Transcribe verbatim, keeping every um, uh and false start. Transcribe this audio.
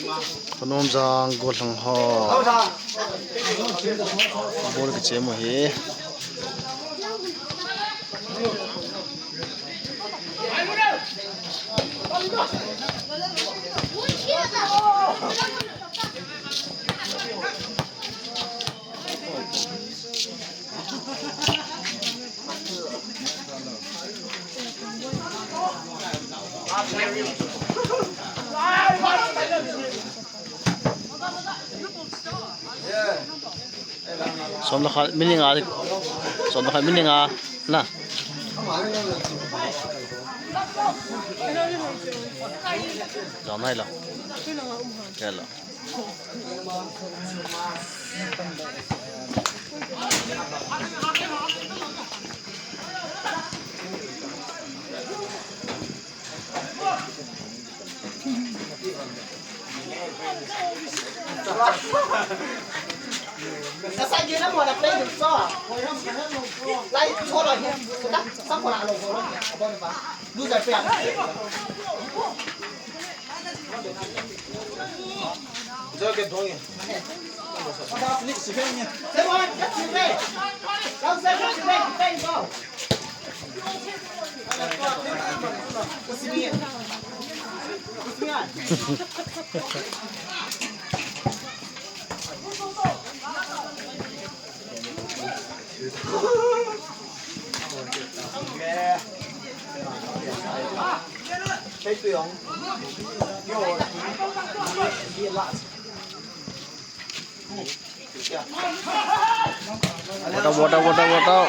Panomjang gollhang ho. Ball kichemu ahi. Som lakha, minute nga. Som lakha, minute nga. Na. Jam nai lo. Kelo. Water, water, water, water.